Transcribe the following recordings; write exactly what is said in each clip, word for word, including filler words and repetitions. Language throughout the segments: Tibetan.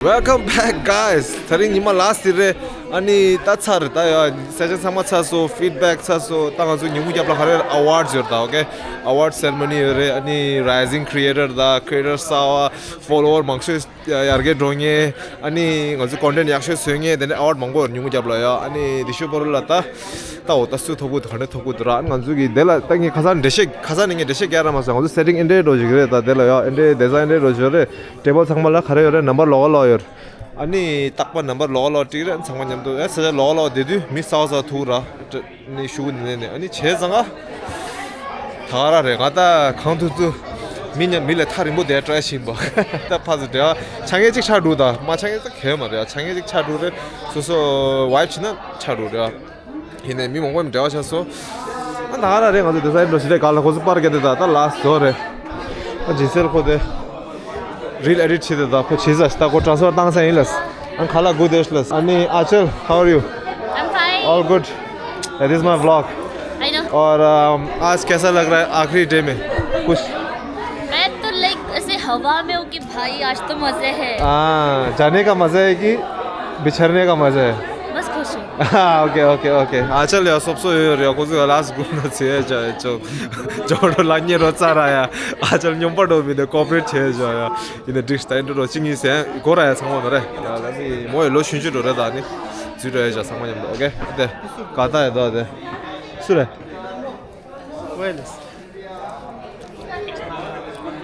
Welcome back, guys. དེ་རིང་ཉི་མ་ལ་སི་རེད། ཨ་ནི་ད་ཚར་རེད་ད་ཡ། སེ་ཤན་ཚང་མ་ཚར་སོང་། ཕིཌ་བེག་ཚར་སོང་། ད་ང་ཚོ་ཉིན་གུང་རྒྱབ་ལ་ག་རེ་ཨ་ཝརཌ་ཡོད་རེད་ད། ཨོ་ཀེ། ཨ་ཝརཌ་སེ་རེ་མོ་ནི་ཡོད་རེད། ཨ་ནི་རའི་ཟིང་ཁི་རི་ཨེ་ཊར་དང་ཁི་རི་ཨེ་ཊར་གསར་པ། ཕོ་ལོ་ཝར་མང་ཤོས་ཡར་རྒྱས་འགྲོ་མཁན། ཨ་ནི་ང་ཚོ་ཀོན་ཊེན་ཊི་ཡག་ཤོས་བཟོ་མཁན། དེ་ནས་ཨ་ཝརཌ་མང་པོ་ཡོད་རེད་ཉིན་གུང་རྒྱབ་ལ་ཡ། ཨ་ནི་དེ་ཤོ་པོ་རོ་ལ་ད། ད་འོ་ད་སུ་ཐོབ་གི་འདུག་ག་འདྲ་ཐོབ་གི་འདུག་ར། ང་ཚོ་གི་དེ་ལ་ད་ངས་ཁ་སང་འགྲེལ་བཤད་ཁ་སང་ནས་ངས་འགྲེལ་བཤད་རྒྱག་ར་མ་སོང་། ང་ཚོ་སེ་ཊིང་ཨེ་འདྲའི་འགྲོ་ཞིག་རེད། ད་དེ་ལ་ཡ་ཨེ་འདྲའི་ཌི་ཛའིན་ཨེ་འདྲའི་འགྲོ་ཞིག་རེད། ཊེ་བལ་ཚང་མ་ལ་ག་རེ་ཡོད་རེད། ནམ་བར་ལོགས་ཀ་ལོགས་ཡོད་རེད། ཨ་ནི་རྟག་པར་ནམ་བར་ལོགས་ཀ་ལོགས་བྲིས་རེད། ཚང་མ་མཉམ་དུ་ཨེ་ས་ཆ་ལོགས་ཀ་ལོགས་བསྡད་དུས་མི་གསར་པ་གསར་པ་ཐུག་ར་ནི་ཤུ་གུ་ནི་ནས་ནས་ཨ་ནི་བྱས་ཙང་ཨ། ད་ག་ར་རེད། ང་ད་གང་ཐུབ་ཐུབ་མི་ཉམས་མི་ལས་ཐག་རིང་པོ་བསྡད་ཊ་རའི་བྱེད་ཡིན་པ། ད་ཕར་ཚུར་འབྲེལ་བ་ཆ་ངེས་གཅིག་ཆགས་འགྲོ། ད་མ་ཆ་ངེས་ད་གལ་མ་རེད། ཆ་ངེས་གཅིག་ཆགས་འགྲོ་རེད། སོ་སོ་ཝའིབ་བྱེད་ན་ཆགས་འགྲོ་རེད། ཡིན་ནའི་མི་མང་པོ་ཡང་འབྲེལ་བ་ཆགས་སོང་། ཨ་ད་ག་ར་རེད། ང་ཚོ་ཌི་ཛའིན་འགྲོ་ཞིག་རེད། ག་ལ་ཁོ་ཚོ་པར་བརྒྱབ་དེ་ད་ད་ལ་སི་ཊི་རེད། ཨ་ཇི་སེལ་ཁོ་དེ་རིལ་ཨེ་ཌིཊ་བྱེད་དེ་ད་ཁོ་བྱེད་ས་ཞིག་ད་ཁོ་ཊ་རན་སི་ཕར་བཏང་ས་ཡིན་ལ། ཨ་ཁ་ལག་གུ་དེ་ལ། ཨ་ནི་ཨ་ཅལ། How are you? I'm fine. All good. This is my vlog. I know. और अम, आज कैसा लग रहा है? आखिरी डे में कुछ? मैं तो लाइक ऐसे हवा में हूँ कि भाई आज तो मजे है। हाँ, जाने का मजा है कि बिछड़ने का मजा है? बस खुश हूँ। हाँ, okay, okay, okay. ཨ་ཅལ་ཡ་སོབ་སོ་ཡོད་རེད། ཁོ་ཚོ་ལ་སི་ཊི་གུ་ན་ཚེ་ཡ་ཅོ་ཅོ་ལ་ཉེ་རོ་ཙ་ར་ཡ། ཨ་ཅལ་སྙོམས་པ་འགྲོ་མི་འདི་ཀོ་པ་རེཊ་བྱས་ཅོ་ཡ། ཡིན་ན་འགྲིག་ད་ཨེ་འགྲོ་རོ་ཅི་ངེས་ཟེར་གོ་ར་ཡ་ཚང་མ་ནོ་རེད། ཡ་ལ་སི་མོ་ཡི་ལོ་ཆུང་ཆུང་འགྲོ་རེད། ད་ནི་འཛུལ་འགྲོ་ཡ་ཅག་ཚང་མ་མཉམ་དུ། ཨོ་ཀེ། དེ་ག་ད་ཡ་དོ་དེ་སུ་རེད།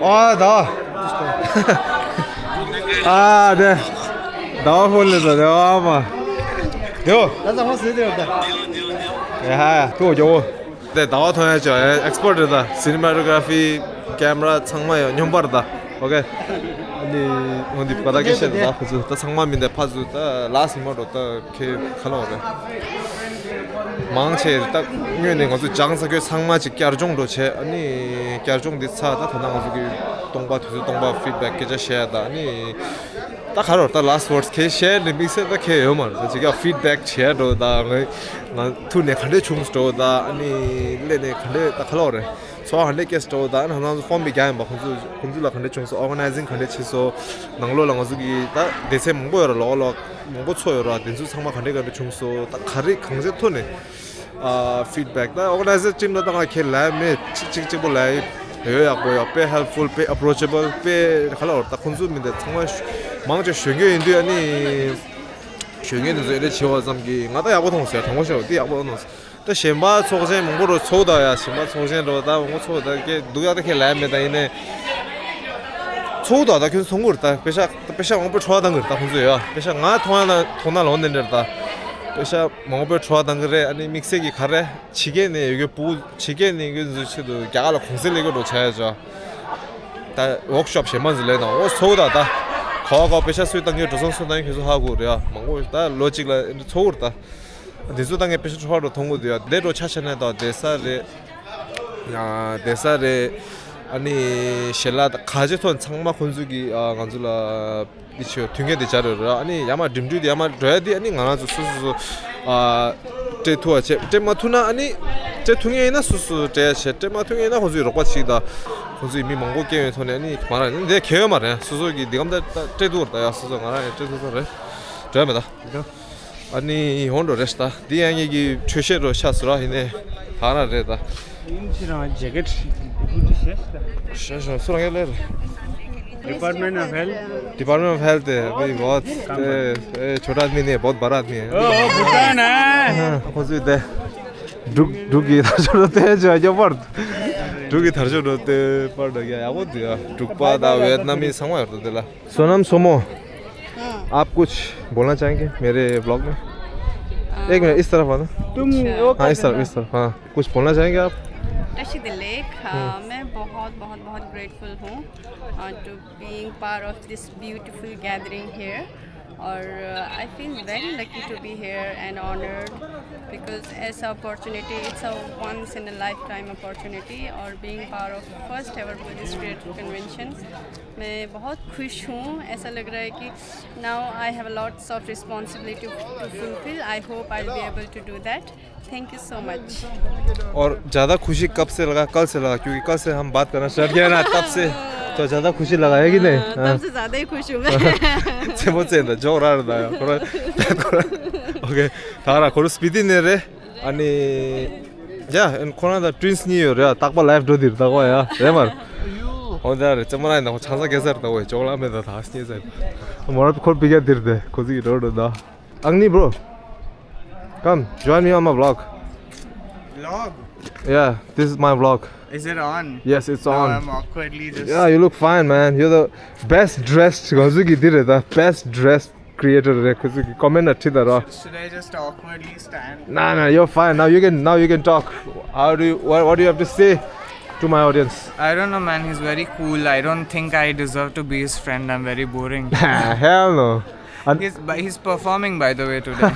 ཨ་ད་ཨ་དེ་ད་བ་ཕོ་ལེ་ད་དེ་བ་མ་དེ་བ། ད་ཚང་མ་ཟེར་དེ་ཡོད་ད། ཡ་ཧ་ཐུག་འགྱོ་བོ། དེ་ཟླ་བ་ཐོན་ཡ་ཅོ་ཨེ་ཨེག་སི་པར་ཊི་རེད་ད། སི་ནི་མ་ཊོ་གྷ་ར་ཕི་ཀེམ་ར་ཚང་མ་ཡོད་སྙོམས་པར་ད། ཨོ་ཀེ། ཨ་ནི་འོ་འདི་བ་ད་སྐད་ཆ་ད་ཁོ་ཚོ་ད་ཚང་མ་མི་འདི་ཕ་ཚོ་ད་ལ་སི་ཊི་མ་འགྲོ་ད་ཁེ་ཁ་ལོ་རེད། མང་ཆེ་ད་སྔོན་ནས་ང་ཚོ་སྦྱང་ས་ཁྱོད་ཚང་མ་ཅིག་བསྐྱར་སྦྱོང་འགྲོ་བྱས། ཨ་ནི་བསྐྱར་སྦྱོང་འདི་ཚར་ད་ད་ད་ང་ཚོ་གི་སྟོང་པ་དུས་ཚོད་སྟོང་པ་ཕིཌ་བེག་སྐད་ཆ་བཤད་ད་ཨ་ནི། ད་ག་རེ་ད་ལ་སི་ཊི་ཝོར་ཌི་ཁྱེད་བཤད་ནས་དམིགས་བསལ་ད་ཁྱེད་ཡོད་མ་རེད། ད་ཅིག་ཡ་ཕིཌ་བེག་བྱས་འགྲོ། ད་ང་ང་ཐུག་ནས་ག་འདྲས་བྱུང་འགྲོ། ད་ཨ་ནི་སླེབས་ནས་ག་འདྲས་ད་ག་ལོག་རེད། ཚོར་བ་ག་འདྲས་སྐྱེས་འགྲོ། ད་ཨ་ནི་ང་ཚོ་ཕོམ་པའི་རྒྱ་ཡིན་པ། ཁོང་ཚོ་ཁོང་ཚོ་ལ་ག་འདྲས་བྱུང་སོང་། ཨོར་ག་ནའི་ཛིང་ག་འདྲས་བྱས་སོང་། ནང་ལོགས་ལ་ང་ཚོ་གི་ད་སྡེ་ཚན་མང་པོ་ཡོད་ར། ལོགས་ལོགས་མང་པོ་ཚོ་ཡོད་ར། དེ་ཚོ་ཚང་མ་ག་འདྲས་ག་འདྲས་བྱུང་སོང་། ད་ག་རེ་གང་ཅིའི་ཐོག་ནས། ཨ་ཕིཌ་བེག་ད་ཨོར་ག་ནའི་ཛར་ཊིམ་ལ་ད་ང་ཁྱེད་ལབ་མེད། གཅིག་གཅིག་གཅིག་པོ་ལབ་ཡོད། ཡག་པོ་ཡོད། དཔེ་ཧེལ་ཕུལ། དཔེ་ཨེ་པྲོ་ཆེ་བལ། དཔེ་ག་ལ་འོར་ད་ཁོང་ཚོ་མི་འདི་ཚང་མ་མང་ཆེ་གཞོན་སྐྱེས་ཡིན་དུས་ཨ་ནི་གཞོན་སྐྱེས་འདི་ཚོ་ཨེ་རེ་བྱེད་པ་ཙམ་གྱིས་ང་ད་ཡག་པོ་མཐོང་སོང་། དྲང་པོ་བཤད་པ་འདི་ཡག་པོ་མཐོང་སོང་། ད་གཞན་པ་ཚོགས་ཆེན་མང་པོ་རུ་ཚོགས་ད་ཡ། གཞན་པ་ཚོགས་ཆེན་རུ་ད་མང་པོ་ཚོགས་ད་ཁྱེད་འདུག་ཡག་ད་ཁྱེད་ལབ་མེད། ད་ཡིན་ནའི་ཚོགས་ད་ད་ཁྱོད་ཚོང་གུར་ད་པེ་ཤག་ད་པེ་ཤག་མང་པོ་འཕྲོ་བརླག་བཏང་གི་རེད། ད་ཁོང་ཚོ་ཡོད་པེ་ཤག་ང་མཐོང་ཡ་ད་མཐོང་ན་ལོང་ནས་འདྲ་རེད། ད་པེ་ཤག་མང་པོ་འཕྲོ་བརླག་བཏང་གི་རེད། ཨ་ནི་དམིགས་བསལ་གྱི་ག་རེ། ཕྱི་རྒྱལ་ནས་ཡོད་རྒྱུ་ཕྲུ་གུ་ཕྱི་རྒྱལ་ནས་ཡོད་རྒྱུ་ཚོའི་ཆེད་དུ་རྒྱ་གར་ལ་གུང་སེང་ལས་ཀ་འགྲོ་བྱ་ཡ་ཅོ། ད་ཝོག་ཤོབ་གཞན་པ་ཚོ་ལས་དང་འོ་ཚོགས་ད་ད་གོ་གོ་པེ་ཤག་སུས་བཏང་གི་འགྲོ་སོང་སུས་བཏང་གི་ཁྱོད་ཚོ་ཧ་གོ་རེད། ཨ་མང་པོ་ད་ལོ་གཅིག་ལ་ཚོགས་ད་དེ་ཚོ་བཏང་གི་པེ་ཤག་འཕྲོ་བརླག་འགྲོ་མཐོང་གི་འདུག་ཡ། དེ་འགྲོ་ཆ་ཆ་ནས་ད་བསྡད་ས་རེད། ཡ་བསྡད་ས་རེད། ཨ་ནི་ཞལ་ལག་ད་ག་ཅི་ཐོན་ཚང་མ་ཁོང་ཚོ་གི་ཨ་ང་ཚོ་ལ། འདི་ཆོས་མཐུན་རྐྱེན་འདི་སྦྱར་ཡོད་རེད། ཨ་ནི་ཡར་མར་འགྲིམ་འགྲུལ་འདི་ཡར་མར་འགྲོ་ཡ་འདི་ཨ་ནི་ང་རང་ཚོ་སོ་སོ་སོ་ཨ་སྤྲད་ཐུབ་པ་བྱས། སྤྲད་མ་ཐུབ་ན་ཨ་ནི་སྤྲད་ཐུབ་མཁན་ཡིན་ན་སོ་སོ་སྤྲད་ཡ་བྱས། སྤྲད་མ་ཐུབ་མཁན་ཡིན་ན་ཁོང་ཚོས་རོགས་པ་བྱེད་ད། ཁོང་ཚོས་མི་མང་པོ་སྐྱེལ་བའི་ཐོག་ནས་ཨ་ནི་མ་ར་འདི་གལ་ཡོད་མ་རེད། སོ་སོ་གི་འདི་གམ་ད་ད་སྤྲད་ཐུབ་རེད། ད་ཡ་སོ་སོ་ང་རང་ཡང་སྤྲད་ཐུབ་ས་རེད། འགྲོ་ཡ་མེད་ད། ཨ་ནི་ཡོང་འགྲོ་རེད་ད། འདི་ཡང་ངེད་ཀྱི་འཕྲོད་བཤད་རོ་ཤ་སུ་ར་ཡིན་ནས་ད་ར་རེད་ད། ཡིན་ཕྱི་རང་ཇེ་ཀེཊ་ཞིག་ཞོ་ཞོ་སུ་རང་ཡོད་ལེ་རེད། Department of Health. Department of Health, भाई बहुत ए, ए, छोटा आदमी नहीं है, बहुत बड़ा आदमी है। ओ, ओ, भूटान है। हाँ, खोजू दे। ཌུག་ཌུག་གི་དར་ལྕོག་རོ་དེ་ཅོ་ཡོད་པར། ཌུག་གི་དར་ལྕོག་རོ་དེ་པར་ད་ཡ་ཡག་པོ་འདུག་ཡ། འབྲུག་པ་དང་ཝེད་ནམ་མི་ཚང་མ་ཡོད་རེད་དེ་ལ། सोनम सोमो, आप कुछ बोलना चाहेंगे मेरे व्लॉग में? एक मिनट, इस तरफ आना। तुम वो हाँ, इस तरफ, इस तरफ, हाँ। कुछ बोलना चाहेंगे आप? रशीद लेक, हाँ, मैं बहुत, बहुत, बहुत ग्रेटफुल हूँ, uh, to being part of this beautiful gathering here. और, uh, I feel very lucky to be here and honored because ऐसा opportunity, it's a once in a lifetime opportunity, और being part of first ever Buddhist creator convention, मैं बहुत खुश हूँ। ऐसा लग रहा है कि now I have lots of responsibility to fulfill. I hope I'll be able to do that. Thank you so much. और ज़्यादा खुशी कब से लगा? कल से लगा, क्योंकि कल से हम बात करना स्टार्ट किया ना, तब से। ཁྱོད་ཇ་ད་ཁུ་ཤི་ལ་ག་ཡ་གི་ནས། ཨ། ཏམ་སི་ཛ་དེ་ཁུ་ཤུ་མེ། ཚེ་མོ་ཙེ་ད་ཇོག་ར་ར་ད་ཡ་ཁོ་ར། ཁོ་ར། ཨོ་ཁེ། ད་ར་ཁོ་ར་སྤི་ཏི་ནས་རེད། ཨ་ནི། ཡ་ཁོ་རང་ད་ཊུ་ཝིན་སི་གཉིས་ཡོད་རེད། རྟག་པ་ལའིབ་འགྲོ་དེར་ད་གོ་ཡ་རེད་མར། ཧོ་ད་རེད། ཙེ་མོ་ར་ཡིན་ད་ཁོ་ཆང་ས་སྐྱེ་ས་རེད་ད་གོ་ཡ་ཇོག་ལ་མེད་ད་ད་སྙེ་ས་རེད། མོ་ར་ཁོར་པི་ཀ་དེར་དེ་ཁོ་ཚིག་གི་འགྲོ་འགྲོ་ད། Agni, bro, come join me on my vlog. Vlog? Yeah, this is my vlog. Is it on? Yes, it's on. I'm awkwardly just. Yeah, you look fine, man. You're the best dressed. ང་ཚོ་གི་འདི་རེད་ད། Best dressed creator རེད། ཁོ་ཚོ་གི་comment ན་ཁྲིད་ད་རོ། Should I just awkwardly stand? Nah, nah, you're fine. Now you can, now you can talk. How do you, what, what do you have to say to my audience? I don't know, man. He's very cool. I don't think I deserve to be his friend. I'm very boring. Hell no. And he's, but he's performing, by the way, today.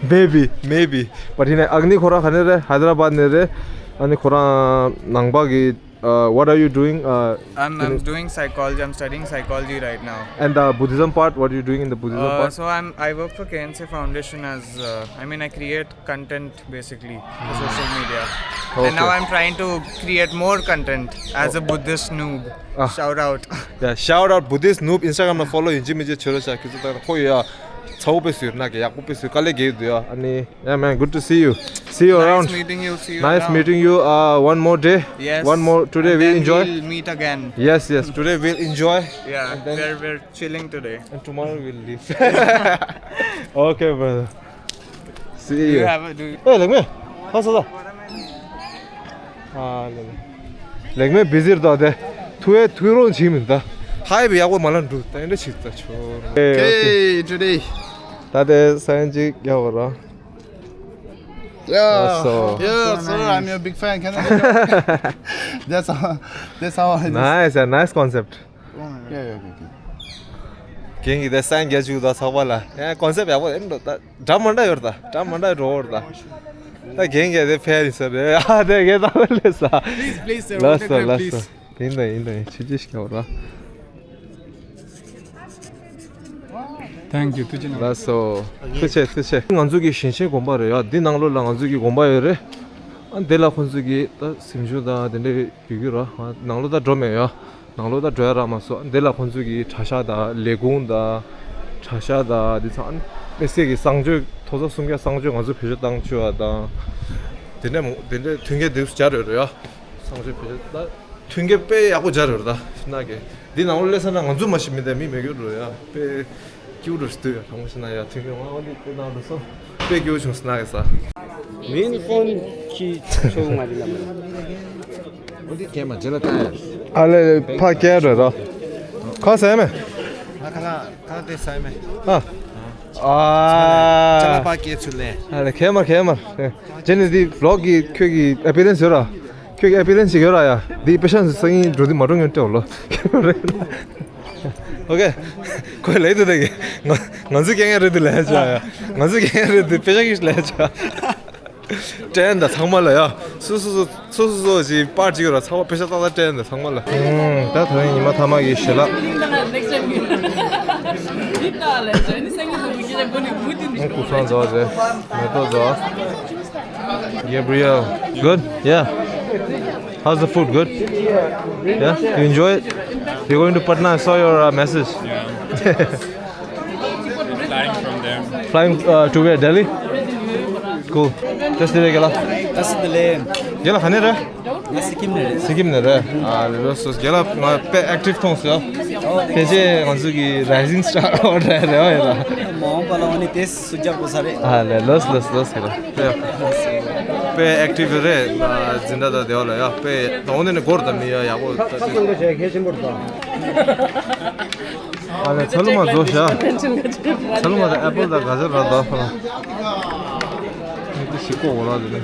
Maybe, maybe. But ཡིན་ནའི་ཨག་ནི་ཁོ་རང་ག་ནས་རེད། ཧའི་དར་བྷད་ནས་རེད། ཨ་ནི་ཁོ་རང་ནང་པ་གི uh, what are you doing? Uh, I'm, I'm doing psychology. I'm studying psychology right now. And the Buddhism part, what are you doing in the Buddhism uh, part? So I'm, I work for K N C Foundation as, uh, I mean, I create content basically for social media. Okay. And now I'm trying to create more content as a Buddhist noob. Ah. Shout out. Yeah, shout out Buddhist noob. Instagram ལ་follow ཡིན་གཅིག་མིན་གཅིག་བྱེད་རོགས་བྱ། ཁྱེད་ཚོ་ད་ཁོ་ཡོད་ཡ། ཚ་བོ་པེ་སུ་ཡོད་ན་གི་ཡག་པོ་པེ་སུ་དཀའ་ལས་རྒྱག་གི་འདུག་ཡ། ཨ་ནི། Yeah, man, good to see you. See you around. Nice meeting you. See you around. Nice meeting you. Uh, one more day. Yes. One more. Today we'll enjoy. And then we'll meet again. Yes, yes. Today we'll enjoy. Yeah, and then we're, we're chilling today. And tomorrow we'll leave. Okay, brother. See you. Do you have a, do you- Hey, ལེགས་མེ། ཧ་ས་ས། ཨ་ལེ་ལེ། ལེགས་མེ་བི་ཟི་རེད་ད་དེ། ཐུ་ཨེ་ཐུ་རོང་ཆི་མིན་ད། ཧའི་བི་ཡག་པོ་མ་ལ་འགྲོ་ད་འདྲ་ཆི་ད་ཆོ། Okay, today. ད་དེ་སན་ཅིག་རྒྱག་བ་ར། Yeah. So. Yeah, sir, I'm your big fan. Can I? That's how. That's how I. Nice, a nice concept. Yeah, yeah, okay, okay. རྒན་གྱིས་དེ་སན་རྒྱག་བཅུག་ད་ཚགས་པར་ལ། ཡ་ཀོན་སེབ་ཡག་པོ་ཡིན་འགྲོ་ད། འདྲ་མི་འདྲ་ཡོད་ད། འདྲ་མི་འདྲ་འགྲོ་བོར་ད། ད་རྒན་གྱིས་དེ་ཕེ་ཡིན་ས་རེད། ཨ་དེ་རྒན་ད་ལས་ས། Please, please, sir. ལགས་སོ་ལགས་སོ། ཡིན་ད་ཡིན་ད་ཡིན། ཆི་ཅི་ཞིག་ཡོད་ར། Thank you. ཐུགས་རྗེ་གནང་། ལགས་སོ། ཐུགས་རྗེ་ཆེ་ཐུགས་རྗེ་ཆེ། ང་ཚོ་གི་ཞིང་ཆེན་དགོན་པ་རེད་ཡ། འདི་ནང་ལོགས་ལ་ང་ཚོ་གི་དགོན་པ་ཡོད་རེད། ཨ་འདི་ལ་ཁོང་ཚོ་གི་ད་གཟིམ་ཆུང་དང་དེ་འདྲ་ཡོད་ཀྱི་ར། ནང་ལོགས་ད་འགྲོ་མེད་ཡ། ནང་ལོགས་ད་འགྲོ་ཡ་རག་མ་སོང་། འདི་ལ་ཁོང་ཚོ་གི་གྲྭ་ཤག་དང་ལས་ཁུངས་དང་གྲྭ་ཤག་དང་འདི་ཚང་མི་སེར་གི་གསང་སྤྱོད་མཐོ་ས་གསུམ་བརྒྱ་གསང་སྤྱོད་ང་ཚོ་བེད་སྤྱོད་བཏང་བཅུག་པ་དང་། དེ་འདྲ་མོ་དེ་འདྲ་མཐུན་རྐྱེན་དེ་ཚོ་སྦྱར་ཡོད་རེད་ཡ། གསང་སྤྱོད་བེད་སྤྱོད་ད་མཐུན་རྐྱེན་དཔེ་ཡག་པོ་སྦྱར་ཡོད་རེད་ད་ཤི་ན་གི། འདི་ནང་ལོགས་སླེབས་ས་ན་ང་ཚོ་མ་ཤི་མི་འདི་མི་མེད་རྒྱུ་རེད་ཡ། དཔེ་སྐྱིད་པོ་འདྲ་ཞིག་འདུག་ཡ། དྲང་པོ་བཤད་ན་ཡ། མཐུན་རྐྱེན་ང་འོ་འདི་དཔེ་གནང་འདུག་སོང་། དཔེ་སྐྱིད་པོ་བྱུང་སོང་ན་གི་ས། མིན་ཕོན་གྱི་ཆོག་མ་རེད་ལ་མ། འོ་འདི་ཁྱེད་མ་རྗེས་ལ་བཏང་ཡ། ཨ་ལེ་ཕ་སྐད་རེད་རོ། ཁ་ཟས་མེད། ཨ་ཁ་ལ་ཁ་དེ་ཟས་མེད། ཨ། ཨ། ཅ་ལ་པ་སྐད་ཚུལ་ལས། ཨ་ལེ་ཁེ་མར་ཁེ་མར། ཇེ་ནི་འདི་བི་ལོག་གི་ཁྱོད་ཀྱི་ཨེ་པི་རེན་སི་ཡོད་ར། ཁྱོད་ཀྱི་ཨེ་པི་རེན་སི་ཡོད་ར་ཡ། འདི་པེ་ཤང་སི་སང་ཉིན་འགྲོ་འདི་མ་འགྲོ་ངན་སྤྲད་ལོ། ཨོ་ཀེ། ཁོས་ལེགས་འདུག་ད་གི། ང་ང་ཚོས་སྐད་ངན་རེད་འདུག་ལས་བྱ་ཡ། ང་ཚོས་སྐད་ངན་རེད་འདུག་པེ་ཤག་གིས་ལས་བྱ། ཏྲེན་ད་ཚང་མ་ལ་ཡ། སུ་སུ་སུ་སུ་སུ་སུ་ཞིག་པར་ཅིག་ཡོད་ར། ཚང་མ་པེ་ཤག་ཏག་ཏག་ཏྲེན་ད་ཚང་མ་ལ། ཨུམ། ད་ད་རིང་ཉི་མ་མཐའ་མ་གི་ཞལ་ལག། ཨུམ། ཀུ་སང་ཛོ་ཛེ། མེ་ཏོག་ཛོ། Gabriel. Good? Yeah. How's the food? Good? Yeah? You enjoy it? You're going to Patna? I saw your uh, message. Yeah. Flying from there. Flying uh, to where? Delhi? Cool. That's the gala. That's the lane. Gala khane ra? That's the Kim. Sikkim ne ra. Ah, lo so gala ma pe active thong so. Pe je ngan su gi rising star order ra ra. Mo pa lo ni tes sujar ko sare. Ah, le los los los gala. དཔེ་ཨེག་ཊིབ་རེད། འཛིན་གྲྭ་དང་དེ་བ་ལ་ཡ་དཔེ་དང་པོ་ནས་ནས་སྒོར་དང་མི་ཡ་ཡག་པོ་ད་ཁ་ཁ་ཁ་ཁ་ཁ་ཁ་ཁ་ཁ། ཨ་ལེ་ཚ་ལུ་མ་བཟོ་ཤ། ཚ་ལུ་མ་དང་ཨེ་པལ་དང་ག་ཚོད་རག་ད་ཧ་ལ། མི་དེ་ཞིག་གོ་འོ་ལ་དེ་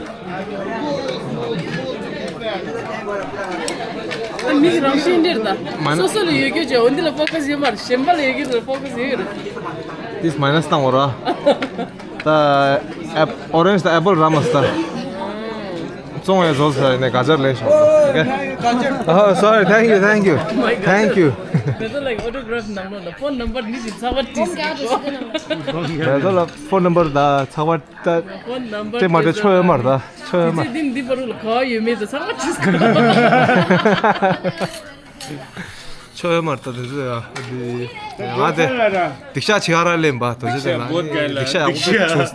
ནས། མིག་རང་བཞིན་འདིར་ད། མ་ན། སོ་སོ་ལ་ཡོད་རྒྱུ་ཅེ་འོ་འདི་ལ་ཕོ་ཁ་སི་ཡོད་མ་རེད། གཞན་པ་ལ་ཡོད་རྒྱུ་ལ་ཕོ་ཁ་སི་ཡོད་རེད། ཏིས་མའི་ནས་བཏང་འོ་ར། ད་ཨེ་པ་ཨོ་རེན་ཇི་དང་ཨེ་པལ་རག་མ་སོང་ད། བཙོང་བའི་བཟོ་ས་ནས་ག་ཅར་ལེན་ཤོག Okay. Oh, sorry. Thank you, thank you. Thank you. Better like autograph number, the phone number ནི་ཅིག་ཚགས་པར་བྲིས་སོང་། Better like phone number དང་ཚགས་པར་ད། phone number དེ་མ་དེ་ཆོ་ཡོད་མ་རེད་ད། ཆོ་ཡོད་མ། དེ་འདི་འདི་བར་ལ་ག་ཡོད་མེད་དང་ཚགས་པར་བྲིས་སོང་། ཆོ་ཡོད་མ་རེད་ད་དེ་ཚོ་ཡ། འདི་ང་དེ་སྡིག་བཤགས་བྱེད་ག་ར་ལེན་པ་དོ་ཅི་དེ་ན་སྡིག་བཤགས་ཡག་པོ་བྱོས་ད་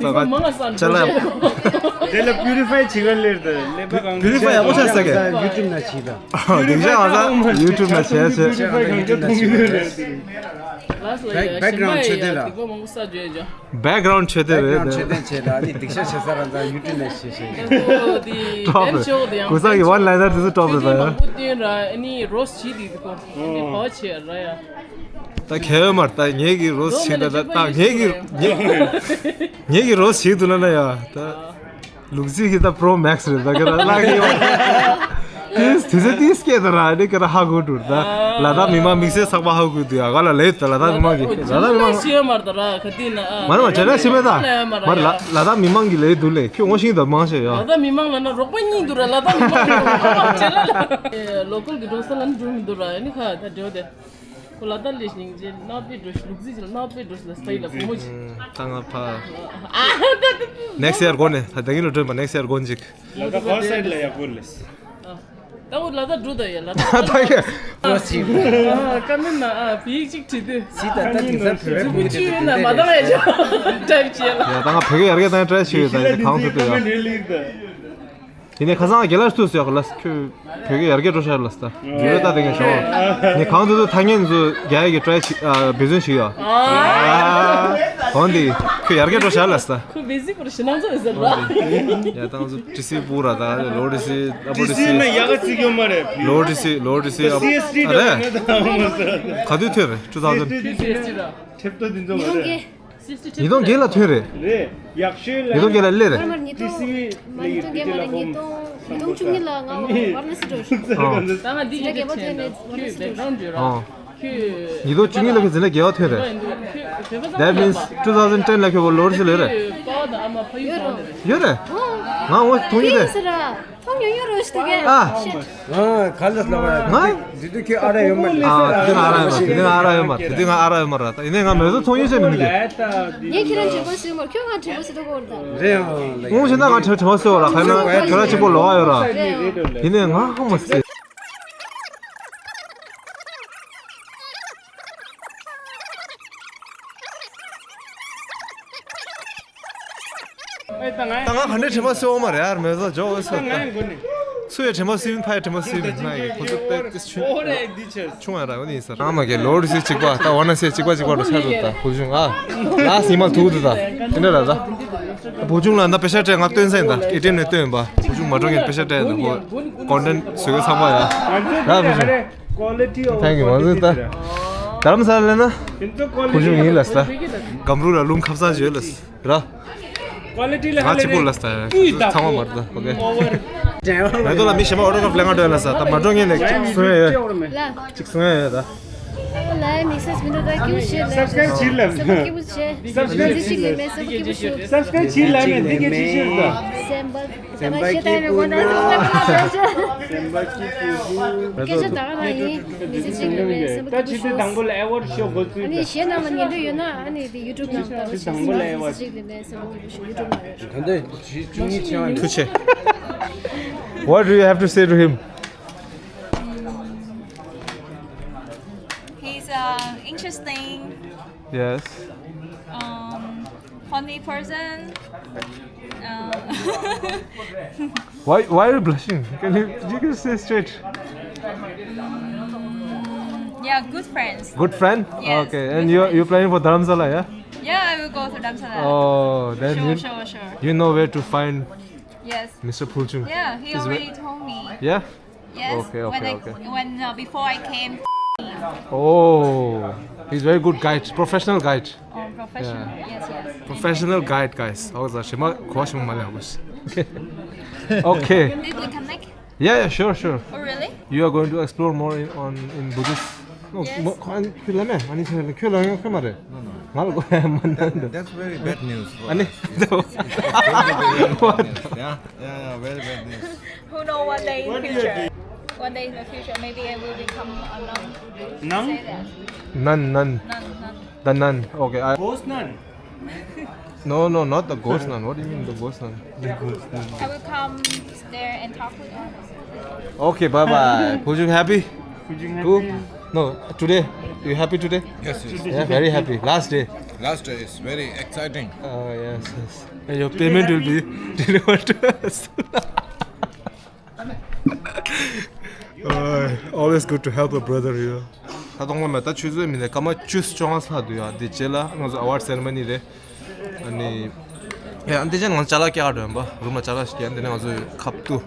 ང་ཅ་ལག་དེ་ལ་པིའུ་རི་ཕའི་བྱེད་ག་ལེར་ད་ལེན་པ་གང་པིའུ་རི་ཕའི་ཡག་པོ་ཆགས་ས་གི་ཡུ་ཊུབ་ན་བྱེད་ད། སྡིག་བཤགས་ང་ཚ་ཡུ་ཊུབ་ན་བྱས་བྱས། པིའུ་རི་ཕའི་གང་ཐོབ་མི་ཡོད་རེད། Back- background ཆོས་དོན་ར། སྡིག་པ་མང་པོ་བསགས་བྱས་ཀྱང་། Background ཆོས་དོན་རེད་background དེ། ཆོས་དོན་བྱས་ར་ནི་སྡིག་བཤགས་བྱེད་ས་ར་ཚ་ཡུ་ཊུབ་ན་བྱེད་བྱེད། ཀུ་ས་གི་one liner དེ་ཚོ་top རེད་ད་ཡ། མང་པོ་བསྟན་ར་ཨ་ནི་རོ་སི་བྱེད་དེ་དེ་ཁོ་ཨ་ནི་བ་བྱེད་ར་ཡ། ད་ཁེ་བ་མར་ད་ངེད་ཀྱི་རོ་སི་བྱེད་ད་ད་ད་ངེད་ཀྱི་ངེད་ངེད་ཀྱི་རོ་སི་བྱེད་དུ་ན་ན་ཡ་ད། ལུག་རྫི་ཧི་ད་པྲོ་མེག་སི་རེད་ད་ག་ར་ལག་གི་ཡོད། དེ་དུས་ཚོད་དེ་སྐད་དུ་ར་ཨ་ནི་ག་ར་ཧ་གོ་འགྲོ་ད། ལ་དྭགས་མི་མང་དམིགས་བསལ་ཚགས་པ་ཧ་གོ་འདུག་ཡ་ག་ལ་ལེ་ད་ལ་དྭགས་མི་མང་གི་ལ་དྭགས་མི་མང་ཤེས་ཡ་མར་ད་ར་ག་དུས་ན་ཨ། མ་རེད་མ་དྲན་ན་ཤེས་མེད་ད། མ་རེད་ལ་ལ་དྭགས་མི་མང་གི་ལེ་འདུག་ལེ་ཁྱོད་ངོ་ཤེས་ད་མང་ཤེས་ཡ། ལ་དྭགས་མི་མང་ལ་ན་རོགས་པ་གཉིས་འདུག་ར་ལ་དྭགས་མི་མང་གི་རོགས་པ་མང་ཆེ་ལ་ལ། ལོ་ཀལ་གི་འགྲོ་ས་ལ་ན་འགྲོ་མི་འདུག་ར་ཨ་ནི་ཁ་ད་འདྲེ་བ་དེ། ཁོ་ལ་དྭགས་ལས་ཤིང་རྗེ་ནག་པའི་འགྲོ་ཤི་ལུག་རྫི་ཅི་ལ་ནག་པའི་འགྲོ་ཤི་ལ་སྟ་ཡི་ལ་བུ་མོ་ཅི། ད་ང་ཕ། ཨ་ད་ད་ད། Next year དགོན་ནས་ད་ལྟ་ཡིན་ལ་སྒྲོན་པ་next year དགོན་ཅིག་ལ་དྭགས་ཧོར་སའིཌ་ལ་ཡག་པོ་རེད། ད་འོ་ལ་དྭགས་འགྲོ་ད་ཡ་ལ་དྭགས། ད་ཡ། ཨ་ཀ་མེན་ན་ཨ་བི་ཡིག་ཅིག་བྲིས་དུས། སི་ད་ད་དེང་སང་བོད་པའི་བུ་མོ་དེ་ཚོ་དེ་འདྲ་ཡ། ད་ང་བོད་སྐད་ཡར་རྒྱས་བཏང་try བྱེད་ཡོད་ད་ཡ་གང་ཐུབ་ཐུབ་ཡ། དེ་ནས་ཁ་སང་རྒན་ལགས་ཐུག་ཟེར་ཡོད་ལ་ཁྱོད་བོད་སྐད་ཡར་རྒྱས་འགྲོ་ཤར་ལ་ས་ད་ཡོད་ད་དེ་ངས་ཤོག་ངས་གང་ཐུབ་ཐུབ་ཐ་སྙད་ཚོ་རྒྱ་ཡིག་གི་try བྱེད་ཨ་འབད་བརྩོན་བྱེད་ཡོད། ཨ་འོན་ཏེ་ཁྱོད་ཡར་རྒྱས་འགྲོ་ཤར་ལ་ས་ད་ཁོ་basic པར་ཞེ་ནང་ཚོ་ཡོད་ཟེར་ལ། ཡ་ད་ང་ཚོ་ཏི་སི་པུ་ར་ད་ལོ་ཏི་སི་ཨ་པོ་ཏི་སི་ན་ཡག་ག་ཚིག་ཡོད་མ་རེད། ལོ་ཏི་སི་ལོ་ཏི་སི་ཨ་པོ་ཨ་རེད། ག་དུས་ཐོན་རེད་two thousand། ཁྲེབ་ཏོ་འདི་ཚོ་མ་རེད། ཉིས་སྟོང་བརྒྱད་ལ་ཐོན་རེད། རེད། ཡག་ཤོས་ལ་ཉིས་སྟོང་བརྒྱད་ལ་སླེབས་རེད། ཉིས་སྟོང་ཉིས་སྟོང་བརྒྱད་མ་རེད། ཉིས་སྟོང་ཉིས་སྟོང་བཅུ་གཉིས་ལ་ང་ཝར་ན་སི་འགྲོ་ཞིག་ད་ང་འདི་ཡི་གེ་ཆེན་ནས་ཝར་ན་སི་འགྲོ་ཞིག་ཨ། ཉིས་སྟོང་བཅུ་གཉིས་ལ་ཁྱོད་འཛིན་གྲྭ་བརྒྱད་པ་ཐོན་རེད། That means two thousand ten ལ་ཁྱོད་ལོ་རེ་ལས་རེད། ཡོད་རེད། ང་འོ་མཐོང་ཡོད་རེད། མཐོང་ཡོང་ཡོང་རོ་ཞིག་ཨ། ཨ། ག་ལ་ལ་བ། ང་། དེ་དུས་ཁྱོད་ཨ་ར་ཡོད་མ་རེད། ཨ། དེ་དུས་ང་ཨ་ར་ཡོད་མ་རེད། དེ་དུས་ང་ཨ་ར་ཡོད་མ་རེད། དེ་དུས་ང་ཨ་ར་ཡོད་མ་རེད། ད་ཡིན་ནའི་ང་མེ་བཟོ་ཚོང་ཡོད་ཟེར་མི་འདུག་གི་ངས་ཁྱེད་རང་དྲན་པ་གསོས་མ་རེད། ཁྱོད་ང་དྲན་པ་གསོས་ཐུབ་ཀྱི་རེད་ད། རེད་ཨང་། ལ་ཡིན། ཁོང་ཕྱིན་ན་ང་དྲན་དྲན་པ་གསོས་ར་ཁ་ན་ཁྱོད་ར་གཅིག་པོ་ལོག་ཨ་ཡོད་ར། རེད་ཨང་། ཡིན་ནའི་ང་ཧ་མ་སི། ད་ང་ག་འདྲའི་དྲན་པ་གསོས་འོང་མ་རེད་ཡར་མེ་བཟོ་འཇོག་འོས་སོ་ད། ཚུ་ཡ་དྲན་པ་གསོས་ཕ་ཡ་དྲན་པ་གསོས་ན་ཡི་ཁོ་ཚོ་དཔེ་ཏི་ཆུང་ཆུང་ཡ་ར་འོ་ནི་ཡིན་ས་ར། ཨ་མ་གི་ལོ་རེ་སི་གཅིག་པ་ད་འོ་ན་སི་གཅིག་པ་གཅིག་པ་རུ་ཆགས་འདུག་ད་བུ་ཆུང་ཨ། ལ་སི་མ་ཐུག་འདུག་ད་དེ་འདྲ་ར་ད། བུ་ཆུང་ལ་ད་པེ་ཤ་སྤྲད་ང་སྟོན་ས་ཡིན་ད་ཨེ་ཊི་ཨེམ་ནས་སྟོན་ཡིན་པ་བུ་ཆུང་མ་འགྲོ་ངས་པེ་ཤ་སྤྲད་ཡིན་ད་ཁོ་ཀོན་ཊེན་ཊི་བཟོ་གི་ཚང་མ་ཡ་ར་བུ་ཆུང་། Thank you ང་ཚོ་ད་དྷ་རམ་ས་ལ་ལ་ན་བུ་ཆུང་ཡིན་ལ་ས་ད་སྒམ་རུ་ལ་ལུང་ཁབ་ས་བྱོས་ལ་ས། ར། ཀོ་ལི་ཊི་ལ་ང་གཅིག་པུ་ལ་ས་ཚང་མ་མར་ད་ཨོ་ཀེ། ང་ཚོ་ལ་མི་གཞན་པ་ཨོ་ཊོ་གྷ་རབ་ལེན་ག་འགྲོ་ཡ་ལ་ས་ད་མ་འགྲོ་ངས་ནས་གཅིག་གསུང་ཡ་ཡོད། ལ། གཅིག་གསུང་ཡ་ཡོད་ད། ལ་མི་སེ་མི་འདུག་ད་ཀྱུ་ཤེ་ལ་སབ་སི་ཀ་རའིབ་བྱེད་ལ། སབ་སི་ཀ་རའིབ་བྱེད། སབ་སི་ཀ་རའིབ་བྱེད་ལ་མེད་འདི་ག་ཅིག་ཤེས། སབ་སི་ཀ་རའིབ་བྱེད་ལ་མེད་འདི་ག་ཅིག་ཤེས་ད། སེམས་པ། སེམས་པ་སྐྱིད་པོ་ན། སེམས་པ་སྐྱིད་པོ་ཞུ། སྐད་ཆ་ད་ག་ནང་ཡིན། མི་ཚེ་གཅིག་ལ་མེད་སེམས་པ་ད་སྐྱིད་པོ་ཞུ། ཕྱི་དྲོ་དང་པོ་ལ་ཨེ་ཝོར་ཌི་ཤོ་འགོ་ཚུགས་ཨ་ནི་ད། གཞན་རྣམས་ལ་ཉན་འདོད་ཡོད་ན་ཨ་ནི་དེ་ཡུ་ཊུབ་ནང་ལྟ་རོགས་ཞུ། མི་ཚེ་གཅིག་ལ་མེད་སེམས་པ་སྐྱིད་པོ་ཞུ་ཡུ་ཊུབ་ནང་རེད། ད་ལྟ་བཅུ་གཉིས་ཆེ་བ་ནི། ཐུགས་ཆེ། What do you have to say to him? He's uh, interesting. Yes. Um, funny person. Uh, why, why are you blushing? Can you, you can say straight. Mm, yeah, good friends. Good friend? Yes, okay, and you, you planning for Dharamsala, yeah? Yeah, I will go to Dharamsala. Oh, then sure, you, sure, sure. You know where to find yes. Mister Phulchung. Yeah, he already told me. Yeah? Yes, okay, okay, when I, okay. When uh, before I came. Oh, he's very good guide, professional guide. Oh, professional. Yeah. Yes, yes. Professional guide, guys. ཨོ་ཟ་ཞེ་མ་གོ་ཞེ་མ་མ་ལེ་ཧོ། Okay. Did we connect? Yeah, yeah, sure, sure. Oh, really? You are going to explore more in, on in Buddhist. No, yes. Mo- ko- an- ཁྱོད་ལ་མེ་ཨ་ནི་ཁྱོད་ལ་ཁྱོད་ལ་ཡང་ཁྱོད་མ་རེད། No, no. ང་ལ་གོ་ཡ་མ་ན་འདུག That's very bad news for ཨ་ནི། Us. It's, it's going to be very bad news. Yeah, yeah, yeah, very bad news. Who know one day in future? One day in the future, maybe I will become a nun. Nun? Say that. Nun, nun. Nun, nun. The nun. Okay. I Ghost nun? No, no, not the ghost nun. What do you mean the ghost nun? The ghost nun. I will come there and talk with you. Okay, bye bye. Phulchung, happy? Who? No, today. You happy today? Yes, yes. Yeah, very happy. Last day. Last day is very exciting. Oh, yes, yes. And your payment will be delivered to us. Uh, always good to help a brother, you know. ད་དུང་མ་ད་ཆུ་ཚོད་མི་ནས་སྐར་མ་བཅུ་བཅོ་ལྔ་ལྷག་འདུག་ཡ། འདི་རྗེས་ལ་ང་ཚོ་award ceremony་རེད། ཨ་ནི། ཡ་འདི་ཅན་ང་ཅ་ལག་ཀྱག་འགྲོ་ཡིན་པ། རུམ་ལ་ཅ་ལག་ཞིག་ཀྱག་འདི་ནས་ང་ཚོའི་ཁབ་ཏུ་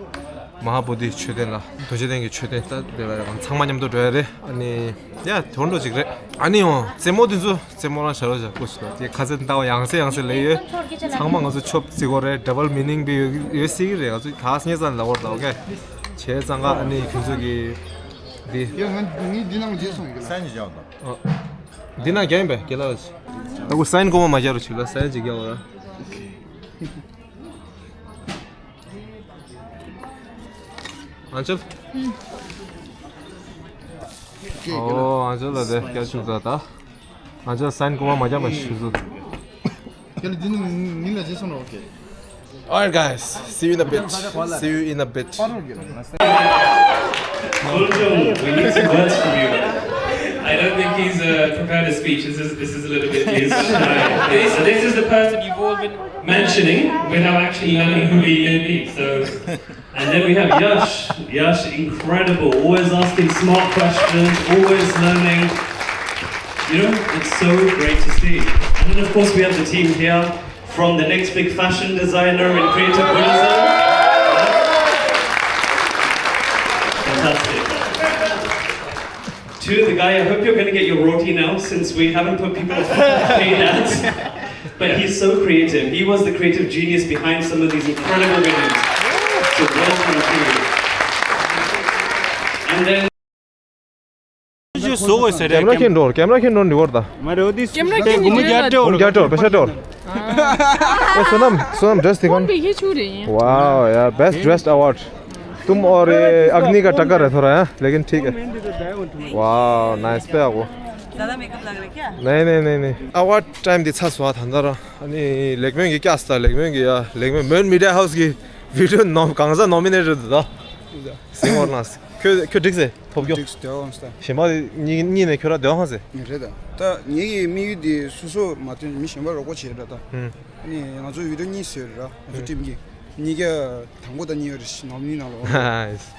མ་ཧཱ་བོ་དྷི་མཆོད་རྟེན་ལ་རྡོ་རྗེ་གདན་གྱི་མཆོད་རྟེན་ད་དེ་ལ་ཡང་ཚང་མ་མཉམ་དུ་འགྲོ་ཡ་རེད། ཨ་ནི། ཡ་དོན་འགྲོ་ཅིག་རེད། ཨ་ནི་ཡང་རྩེད་མོ་འདི་ཚོ་རྩེད་མོ་རང་བྱ་རོགས་བྱ་སྐུ་ཞིག་ལ་དེ་ཁ་ཚེ་ལྟ་བ་ཡང་སེ་ཡང་སེ་ལས་ཡོད། ཚང་མ་ང་ཚོ་ཆོབ་རྩི་གོ་རེད། double meaning་བི་ཡོད་ཡོད་སྲིད་ཀྱི་རེད། ང་ཚོ་ད་སྙེ་ཙང་ལ་བོར་ད་ཨོ་ཀེ། བྱས་ཙང་ཀ་ཨ་ནི་ཁྱོད་ཚོ་གི་འདི། ཡ་ང་ངས་འདི་ནང་རྗེས་སོང་ཡོད་ལ། འདི་ནང་རྒྱ་ཡིན་པས་རྒྱ་ལ། ད་ཁོ་sign་གོ་མ་མ་རྒྱ་རུ་ཆུ་ལ་sign་ཅིག་རྒྱ་བ་ར། ཨང་ཅལ། ཨོ་ཨང་ཅལ་ལ་དེ་སྐྱ་ཆུ་ད་ད། ཨང་ཅལ་sign་གོ་མ་མ་རྒྱ་མ་ཤི་ཟུ། ཁྱེད་ལ་འདི་ནི་ངི་ལ་རྗེས་སོང་ར་ཨོ་ཀེ། Alright, guys, see you in a bit. See you in a bit. Goljung, we need some words from you. I don't think he's uh, prepared a speech. This is, this is a little bit new. So this is the person you've all been mentioning without actually knowing who he may be. So, and then we have Yash. Yash, incredible. Always asking smart questions, always learning. You know, it's so great to see. And then, of course, we have the team here. From the next big fashion designer and creative producer. Fantastic. To the guy, I hope you're going to get your roti now since we haven't put people on paid ads. But he's so creative. He was the creative genius behind some of these incredible videos. So welcome to you. And then ཁྱེད་ཚོས་བཟོ་དགོས་ཟེར་རེད། Camera ཁྱེར་འགྲོ། Camera ཁྱེར་འགྲོ་འདི་བར་ད། མ་རེད་འོ་དེ་camera ཁྱེར་འགྲོ་རྒྱ་ཊོར་པེ་ཤ་ཊོར། ཨེ་སོ་ནམ་སོ་ནམ་dress དེ་གོན། Wow, yeah, best dressed award. तुम और ये अग्नि का टक्कर है थोड़ा, हाँ, लेकिन ठीक है। Wow, nice पे आपको। ज़्यादा मेकअप लग रहा है क्या? नहीं, नहीं, नहीं, नहीं। Award time དེ་ཚར་སོང་ད་ད་ར། ཨ་ནི་ལེགས་མོན་གྱི་སྐྱ་སྟ་ལེགས་མོན་གྱི་ཡ་ལེགས་མོན་མོན་མི་ཌི་ཡ་ཧའུ་སི་གི་video ནོ་གང་ཟག་nominated ད། སིང་བར་ནས་ཁྱོད་ཁྱོད་འགྲིག་ཟེར། ཐོབ་རྒྱུ། འགྲིག་སྟེ་འོང་སྟེ། གཞན་པ་གཉིས་གཉིས་ནས་ཁྱོད་ར་སྡོད་ཧང་ཟེར། ངས་རེད་ད། ད་ངེད་ཀྱི་དམིགས་ཡུལ་དེ་སོ་སོ་མ་བཏོན་མི་གཞན་པ་རོགས་པ་བྱེད་ར་ད། ཧུམ། ཨ་ནི་ང་ཚོ་video གཉིས་བཟོས་ར་ང་ཚོ་ཧུམ། ཊིམ་གྱིས། གཉིས་ཀ་དང་པོ་དང་གཉིས་ཡོད་རེད་ཤི་ནོ་མི་ནི་ནང་ལོགས། ཧ་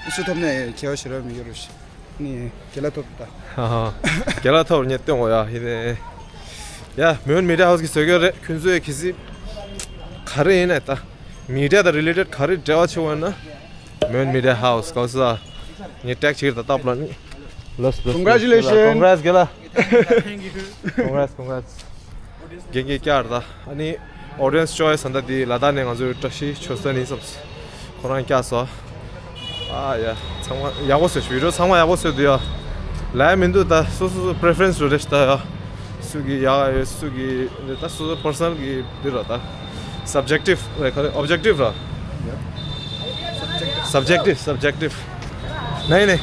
ཧ། སུ་ཐོབ་ནས་ཁྱད་པར་ཞེ་དྲག་མི་ཡོད་རེད་ཤི། ཨ་ནི་རྒན་ལགས་ཐོབ་ད། ཧ་ཧ། རྒན་ལགས་ཐོབ་ངས་སྟོན་འོ་ཡ་ཧི་ནས། ཡ་མོན་མི་ཌི་ཡ་ཧའུ་སི་གིས་བཟོས་ཀྱི་རེད། ཁྱོད་ཚོས་གལ་སྲིད་ག་རེ་ཡིན་ནས་ད། མི་ཌི་ཡ་དང་related ག་རེ་འབྲེལ་བ་ཆེ་བ་ཡིན་ན། མོན་མི་ཌི་ཡ་ཧའུ་སི་གོ་ས། ངས་ཊེག་བྱེད་ཀྱི་ད་སྟབས་ལ་ནི། ལོས་ལོས། Congratulations. Congrats རྒན་ལགས། Thank you. Congrats, congrats. རྒན་རྒན་བསྐྱར་ད། ཨ་ནི་audience choice ཟེར་ད་འདི་ལ་དྭགས་ནས་ང་ཚོའི་བཀྲ་ཤིས་ཆོས་བརྟན་ཡིན་བསམས། ཁོ་རང་བསྐྱར་སོ། ཨ་ཡ། ཚང་མ་ཡག་པོ་བཟོས། བི་ཌི་ཡོ་ཚང་མ་ཡག་པོ་བཟོས་འདུག་ཡ། ལབ་ཡ་མི་འདུག་ད། སོ་སོ་སོ་preference རེད་ཤི་ད་ཡ། སུ་གི་ཡག་ཡོད་སུ་གི་འདི་ད་སོ་སོ་personal གི་འདི་ར་ད། Subjective རེད་ཁ་ལེ་objective ར། Subjective, subjective. ནའི་ནའི།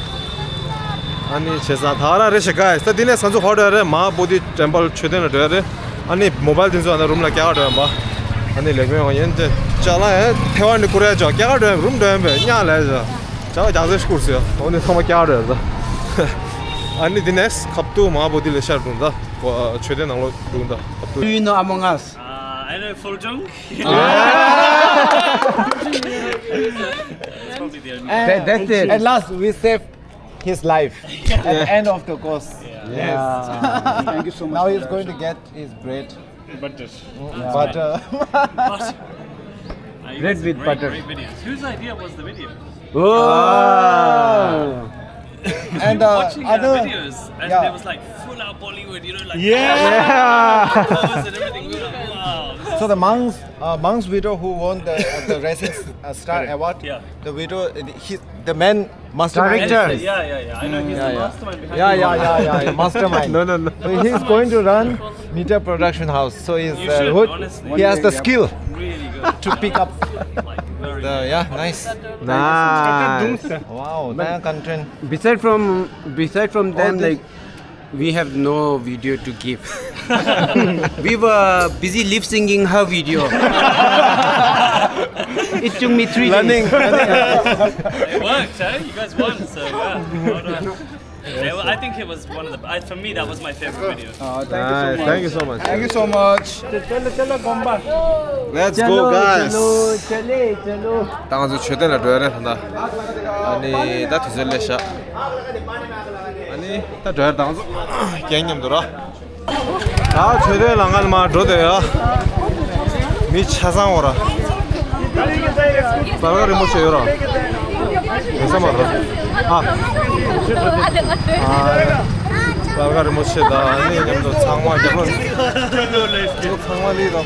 ཨ་ནི་བྱས་ཙང་ད་རང་རེ་ཞིག་ག་ས་འདི་ནས་ས་འཛུགས་ཧོ་འགྲོ་ཡ་རེད། མ་ཧཱ་བོ་དྷི་ཊེམ་པལ་མཆོད་རྟེན་ལ་འགྲོ་ཡ་རེད། ཨ་ནི་མོ་བལ་དེ་ཚོ་ཨ་ན་རུམ་ལ་བསྐྱལ་འགྲོ་ཡ་མ། ཨ་ནི་ལེགས་མོ་ཡོང་ཡན་ཏེ་ཅ་ལག་ཡང་ཐེ་ཝན་ནས་ཀུ་རེ་ཅོ་བསྐྱལ་འགྲོ་ཡ་རུམ་འགྲོ་ཡ་མེད་ཉག་ལས་ཅོ། ཅ་ལག་རྒྱག་ཚད་ཤི་ཁུར་སོ་ཡ། འོ་ནི་ཚང་མ་བསྐྱལ་འགྲོ་ཡ་ད། ཨ་ནི་འདི་ནས་ཁབ་ཏུ་མ་ཧཱ་བོ་དྷི་ལེ་ཤར་འགྲོ་ད། མཆོད་རྟེན་ནང་ལོགས་འགྲོ་ད་ཁབ་ཏུ། Do you know Among Us? Uh, I know Fuljung. That's probably the only. And That, that's it. At last, we saved his life at the end of the course. Yeah. Yes. Thank you so much. Now he's going to get his bread. Butter. Butter. But, uh, I Bread with butter. Great videos. Whose idea was the video? Whoa. And uh, watching other videos, and yeah. There was like full out Bollywood, you know, like yeah, clothes and everything. We were like, wow. So the Mang's, uh, Mang's video who won the uh, the Rising uh, Star Award, yeah. The video, uh, he, the man mastermind. Director. Yeah, yeah, yeah. I know he's yeah, the yeah. Mastermind behind yeah, yeah, yeah, yeah, yeah. Mastermind. No, no, no. So he's going to run Media Production House. So he's uh, should, good. He has the skill really good. To pick up. Like, very the yeah, nice. Nice. Wow, that content. Beside from beside from them, like we have no video to give. We were busy lip syncing her video. It took me three running, days. Running. It worked, eh? You guys won, so yeah. Well done. Yeah, well, I think it was one of the. I, for me, that was my favorite video. Oh, thank you so Nice. much. Thank you so much. Thank you so much. चलो चलो Goomba Let's चलो go, guys. चलो चले चलो ད་ང་ཚོ་མཆོད་རྟེན་ལ་འགྲོ་ཡ་རེད་ད། ཨ་ནི་ད་དུས་ཚོད་སླེབས་ཤག་ཨ་ནི་ད་འགྲོ་ཡ་རེད་ད་ང་ཚོ་རྒན་མཉམ་དུ་ར། ད་མཆོད་རྟེན་ལ་ང་ལ་མར་འགྲོ་འདོད་ཡ། མི་ཆ་ཚང་བ་ར། སྤར་ཁ་རིན་པོ་ཆེ་ཡོད་ར། ཡོད་ས་མ་ར། ཨ། ཨ། སྤར་ཁ་རིན་པོ་ཆེ་དང་ཨ་ནི་མཉམ་དུ་ཚང་མ་རྒྱབ་ལོགས། ཚང་མ་ལི་ར་པ། ད་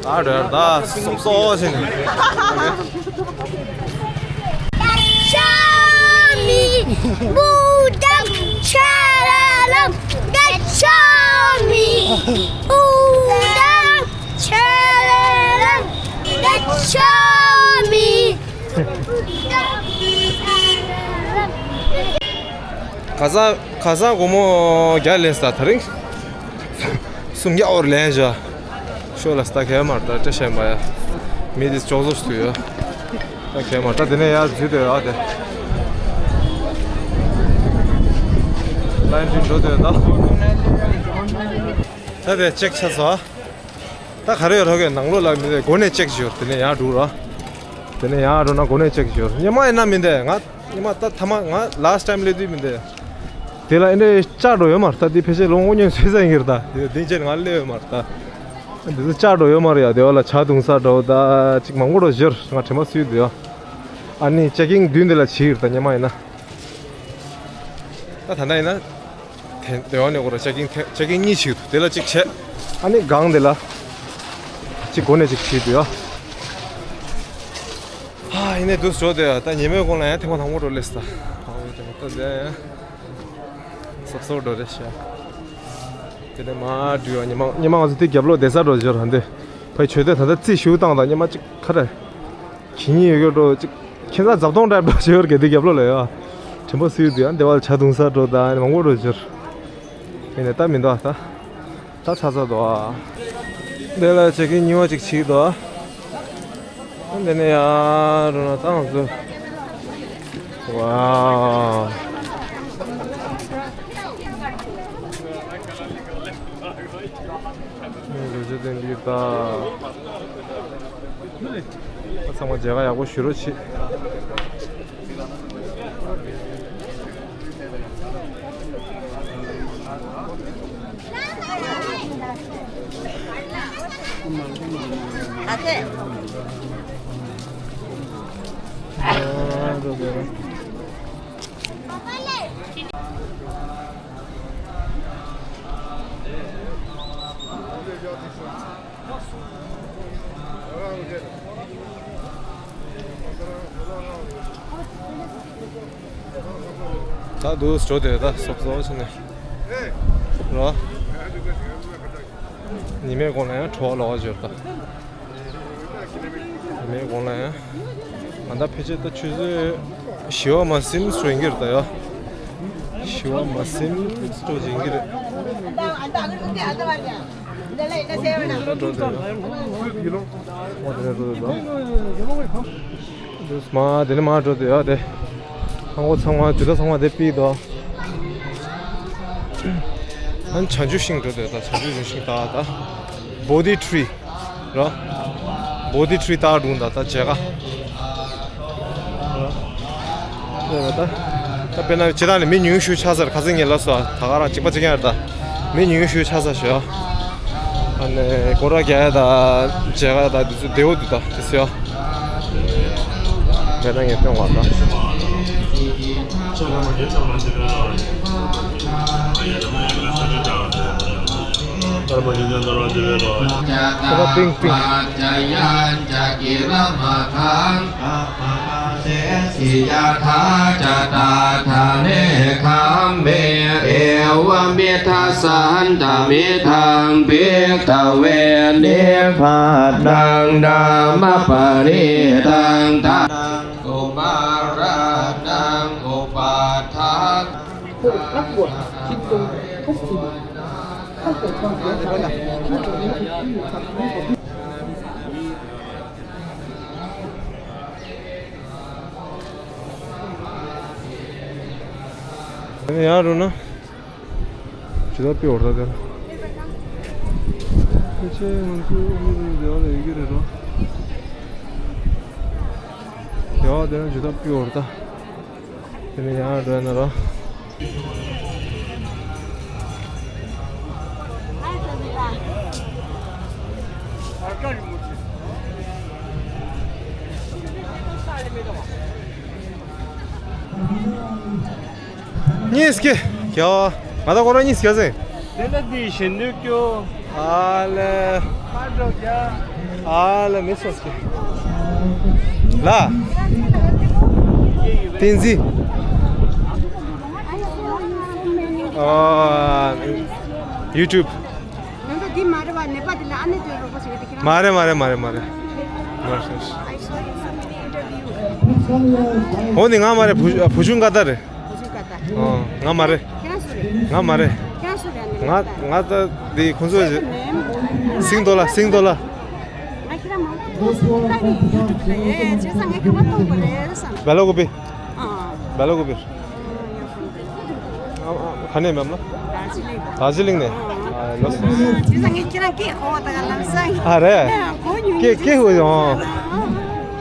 འགྲོ་ཡ་ད་སོབ་སོབ་བྱས་ནས། गच्छामि बुद्धं शरणं गच्छामि। बुद्धं शरणं गच्छामि। ཁ་སང་ཁ་སང་སྒོར་མོ་བརྒྱ་ལེན་ས་ད་རིང་སུམ་བརྒྱ་འོར་ལེན་བཞག་ཤོ་ལ་སྟ་ཁེ་མར་ད་ཏྲེ་ཤན་པ་ཡ། མི་དེ་ཅོག་ཙོ་ཞིག་ཡོད། ད་ཁེ་མར་ད་དེ་ནས་ཡར་འཛུལ་དེ་ཡོད་དེ། ལ་ཡིན་འགྲོ་དེ་ད། ད་དེ་ཅེག་ཆ་ཚ། ད་ག་རེ་ཡོད་རོགས་གས་ནང་ལོགས་ལ་མི་དེ་སྒོ་ནས་ཅེག་ཞིག་ཡོད། དེ་ནས་ཡར་འགྲོ་ར། དེ་ནས་ཡར་འགྲོ་ན་སྒོ་ནས་ཅེག་ཞིག་ཡོད། ཉི་མ་ཡིན་ན་མི་དེ་ང་ཉི་མ་ད་ཐ་མ་ང་last time སླེབས་དུས་མི་དེ། དེ་ལ་ཨེ་འདྲའི་ལྕགས་འགྲོ་ཡོད་མ་རེད་ད། དེ་ཕལ་ཆེར་ལོ་ངོ་ཉོན་སུས་ས་ཡིན་གྱི་རེད་ད། དེ་དེ་ཅན་ང་སླེབས་ཡོད་མ་རེད་ད། འདི་ཚོ་ལྕགས་འགྲོ་ཡོད་མ་རེད་ཡ། དེ་བ་ལ་ཇ་བཏུང་ས་འགྲོ་ད་ཅིག་མང་པོ་འགྲོ་བཞུར་ང་དྲན་པ་སུས་འདུག་ཡ། ཨ་ནི་ཅེག་ཨིན་མདུན་དེ་ལ་བྱིས་ཡོད་ད་ཉི་མ་ཡིན་ན། ད་ད་ལྟ་ཡིན་ན། དེ་དེ་བ་ནས་འགོ་ར་ཅེག་ཨིན་ཅེག་ཨིན་གཉིས་བྱིས་འདུག་དེ་ལ་གཅིག་བྱས། ཨ་ནི་སྒང་དེ་ལ། གཅིག་སྒོ་ནས་གཅིག་བྱིས་འདུག་ཡ། ཧ་ཡིན་ནས་འདུག་འགྲོ་དེ་ཡ། ད་ཉི་མའི་གོང་ལ་ཡང་ཐེངས་མ་དང་པོ་འགྲོ་ལེ་སི་ད། ཨོ་དེ་མ་ད་དེ་ཡ། སོབ་སོབ་འགྲོ་རེ་ཤ། དེ་ནས་མ་འགྲུལ་བ་ཉི་མ་ཉི་མ་ང་ཚོ་དེ་རྒྱབ་ལོག་བསྡད་ས་འགྲོ་འབྱོར་ཧ་འདི། ཕའི་ཆོས་དེ་ད་ལྟ་རྩིས་ཞུ་བཏང་དང་ཉི་མ་གཅིག་ཁ་རེ། གི་ཉིན་ཡོད་གི་འགྲོ་གཅིག་ཁྱེད་ཚ་འཛབ་ཐོང་འདྲ་འགྲོ་བྱེད་ཡོད་གི་དེ་རྒྱབ་ལོག་ལ་ཡོད། དྲན་པ་སུས་དུས་ཨ་འདི་བ་ལ་ཇ་བཏུང་ས་འགྲོ་དང་མང་པོ་འགྲོ་འབྱོར། ཡིན་ནས་ད་མི་འདུག་ཨ་ད། ད་ཚ་ཚ་འདུག་ཨ། འདི་ལ་ཆེ་གི་ཉི་མ་གཅིག་བྱིས་འདུག་ཨ། འདི་ནས་ཡར་འགྲོ་ན་ཏང་སུ། ཝའོ། ལོ་ཆེ་དེ་འདི་ད། ཚང་མ་མཇལ་ཁ་ཡག་པོ་ཞུ་རོགས་བྱེད། ད་འདུག་འགྲོ་དེ་ད་སོབ་སོབ་བྱས་ནས་རོ། ཉི་མའི་གོང་ལ་ཡང་བྲོ་བ་ལོག་འབྱོར་ད། ཉི་མའི་གོང་ལ་ཡང་། ང་ད་ཕལ་ཆེར་ད་ཆུ་ཚོད་བཞི་བ་མ་ཟིན་འགྲོ་ཡིན་གྱི་རེད་ད་ཡ། བཞི་བ་མ་ཟིན་འགྲོ་ཡིན་གྱི་རེད། འགྲོ་དེ་ཡ། འོ་དེ་ནས་འགྲོ་དེ་ད། མ་དེ་ནས་མ་འགྲོ་དེ་ཡ་དེ། ཧང་གོ་ཚང་མ་དུས་ད་ཚང་མ་དེ་པི་དོ། ཨན་བྱང་ཆུབ་ཤིང་འགྲོ་དེ་ད་བྱང་ཆུབ་ཤིང་ད་ད། Bodhi tree ར། Bodhi tree ད་འགྲོ་ད་ད་བྱེད་ག་ད་དཔེར་ན་ཇི་ལྟར་ནི་མི་ཉུང་ཤོས་ཆགས་ཚར་ཁ་སང་ངས་ལབ་སོང་ད་ག་རང་གཅིག་པ་གཅིག་རྐྱང་རེད་ད། མི་ཉུང་ཤོས་ཆགས་ཚར་ཞོ། ཨ་ནི་སྒོ་ར་རྒྱག་ཡ་ད་བྱེད་ག་ད་དེ་ཚོ་བདེ་བོ་འདུག་ད་དེ་ཚོ་ཡ། དཔེར་ན་ངས་སྟོན་བ་ད། ཏིང་ཏིང་། यथा च तथा नेकम्मे एवंविधस्सन्त विधं भिक्खवे निब्बानं नाम परीतं तदं कुमाराणां उपादानं ཡར་འགྲོ་ན། ཇི་ལྟར་སྤེལ་བར་ད་དེར། ཕལ་ཆེར་ང་ཚོ་ཨ་མི་རི་ཀའི་སྡེ་བ་ལ་ཡོད་ཀྱི་རེད་རོ། སྡེ་བ་དེ་ན་ཇི་ལྟར་སྤེལ་བར་ད། དེ་ནས་ཡར་འགྲོ་ཡ་ན་རོ། གཉིས་ཀྱི་རྒྱལ་བ། ང་ད་ཁོ་རང་གཉིས་ཀྱི་ཟེར། དེ་ལ་དེ་ཞེ་འདོད་སྐྱོ། ཨ་ལེ། ཁ་འགྲོ་རྒྱ། ཨ་ལེ་མི་སོ་སྐྱོ། ལ། བསྟན་འཛིན། ཨ། YouTube། ནང་དུ་འདི་མ་རེད་བ། ནད་པ་འདི་ལ་ཨ་ནེ་དོན་རོགས་པ་ཞིག་རེད་ཁྱེད་རང་། མ་རེད་མ་རེད་མ་རེད་མ་རེད། I saw you in some interview. འོ་ནི་ང་མ་རེད། བུ་བུ་ཆུང་ཀ་ད་རེད། བུ་ཆུང་ཀ་ད། ཨོ་ང་མ་རེད། ཁྱེད་རང་སུ་རེད། ང་མ་རེད། ཁྱེད་རང་སུ་རེད། ང་ང་ད་འདི་ཁོང་ཚོ་སིང་རྡོ་ལ་སིང་རྡོ་ལ། ང་ཁྱེད་རང་མང་པོ་ཐུག་སོང་ད་ནི་YouTube་ལ་ཡེ་བྱས་ཙང་ངས་ཁ་པར་གཏོང་དགོས་རེད་བསམ། བེ་ལ་ཀུ་པི། ཨ། བེ་ལ་ཀུ་པི། ཨ། ཨ། ག་ནས་མེད་ལ། དར་ཇི་ལིང་། དར་ཇི་ལིང་ནས། ཨ། ལོས། བྱས་ཙང་ངས་ཁྱེད་རང་སྐད་གོ་བ་ད་ག་ལམ་སང་། ཨ་རེད། གོ་མྱོང་། སྐད་སྐད་ཧུ་ཡོང་།